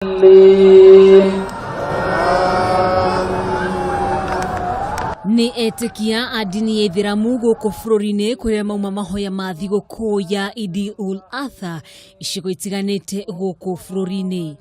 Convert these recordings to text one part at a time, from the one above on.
الضالين. Nĩ etĩkia a ndini ya Ithĩramu gũkũ bũrũri-inĩ kũrĩa mauma mahoya ma thigũkũ ya Idi ul Adha icigo itiganĩte gũkũ bũrũri-inĩ.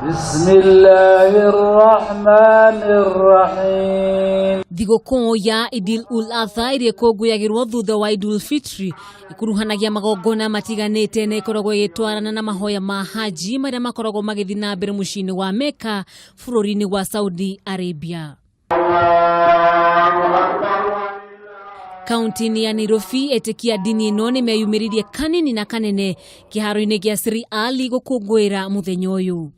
بسم الله الرحمن الرحيم. Thigũkũ ya Idil ul Adha ĩrĩa ĩkũngũyagĩrwo thutha wa Idul Fitri ĩkuruhanagia magongona matiganĩte na ĩkoragwo ĩgĩtwarana na mahoya ma Haji marĩa makoragwo magĩthiĩ na mbere mũciĩ-inĩ wa Mecca bũrũri-inĩ wa Saudi Arabia. Kaunti-inĩ ya Nairobi etĩkia ndini ĩno nĩ meyumĩririe kanini na kanene kĩharo-inĩ gĩa Sri Ali gũkũngũĩra mũthenya ũyũ.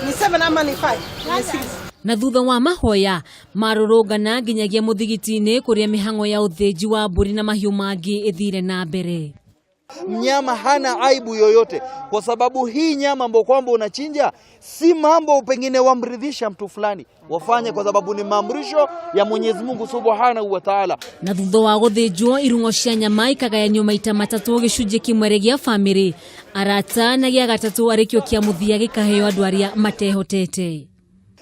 Ni 7 ama ni 5? Ni 6. Na thutha wa mahoya marũrũngana nginyagia mũthigiti-inĩ kũrĩa mĩhang'o ya ũthĩnji wa mbũri na mahiũ mangĩ ĩthire na mbere. Mnyama hana aibu yoyote, kwa sababu hii nyama ambayo kwamba unachinja si mambo pengine wamridhisha mtu fulani, wafanye kwa sababu ni maamrisho ya Mwenyezi Mungu Subhanahu wa Ta'ala. Na thutha wa gũthĩnjwo irung'o cia nyama ikagayanio maita matatũ, gĩcunjĩ kĩmwe gĩa bamĩrĩ, arata na gĩa gatatũ arĩkĩo kĩa mũthia gĩkaheo andũ arĩa matehotete.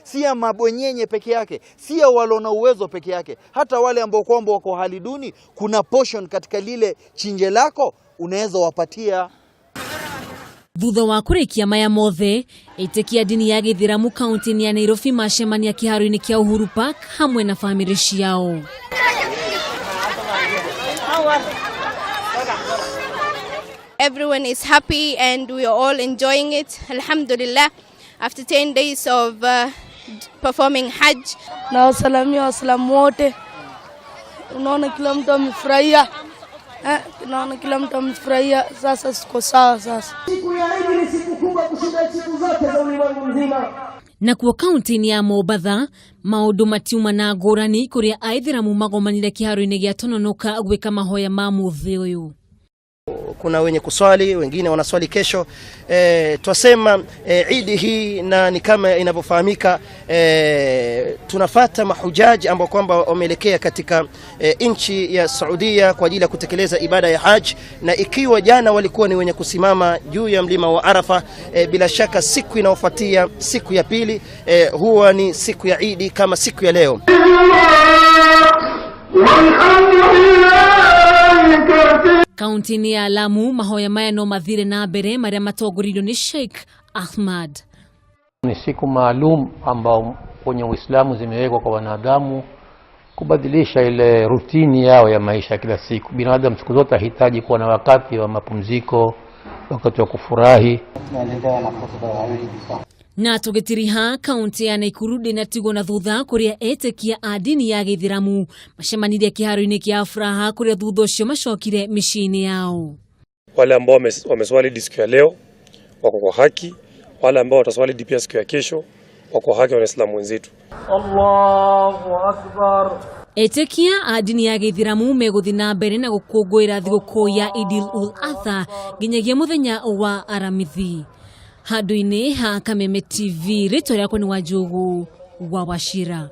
Si ya mabwenyenye peke yake, si ya walio na uwezo peke yake, hata wale ambao kwamba wako hali duni, kuna portion katika lile chinje lako unaweza wapatia. Thutha wa kũrĩkia maya mothe, etĩkia ndini ya gĩithĩramu kaunti-inĩ ya Nairobi macemania kĩharo-inĩ kĩa Uhuru Park hamwe na bamĩrĩ ciao. Everyone is happy and we are all enjoying it. Alhamdulillah, after 10 days of performing Hajj. Na wasalamia Waislamu wote. Unaona kila mtu amefurahia. Naona kila mtu amefurahia. Sasa siko sawa sasa. Siku ya Idi ni siku kubwa kushinda siku zote za ulimwengu mzima. Nakuo kaunti-inĩ ya Mombatha maũndũ matiuma na ngũrani kũrĩa aithĩramu magomanire kĩharo-inĩ gĩa Tononoka gwĩka mahoya ma mũthĩ ũyũ. Kuna wenye kuswali, wengine wanaswali kesho. Twasema Idi hii na ni kama inavyofahamika, tunafata mahujaji ambao kwamba wameelekea katika nchi ya Saudia kwa ajili ya kutekeleza ibada ya Hajj, na ikiwa jana walikuwa ni wenye kusimama juu ya mlima wa Arafa, bila shaka siku inayofuatia siku ya pili, huwa ni siku ya Idi kama siku ya leo. Kaunti-inĩ ya Lamu mahoya maya no mathire na mbere marĩa matongoririo nĩ Sheikh Ahmad. Ni siku maalum ambao kwenye Uislamu zimewekwa kwa wanadamu kubadilisha ile rutini yao ya maisha ya kila siku. Binadamu siku zote ahitaji kuwa na wakati wa mapumziko, wakati wa kufurahi. Na tũgĩtiriha kaunti ya Naikuru ndĩnatigwo na thutha kũrĩa etĩkia a ndini ya gĩithĩramu macemanirie kĩharo-inĩ kĩa Furaha kũrĩa thutha ũcio macokire mĩciĩ-inĩ yao. Wale ambao wameswali idi siku ya leo wako kwa haki, wale ambao wataswali idi pia siku ya kesho wako haki, Waislamu wenzetu. الله أكبر. Etĩkia a ndini ya gĩithĩramu megũthiĩ na mbere na gũkũngũĩra thigũkũ ya Idil ul Adha nginyagia mũthenya wa Aramithi. Handũ-inĩ ha Kameme TV, rĩtwa rĩakwa nĩ Wanjũgũ wa Wachira.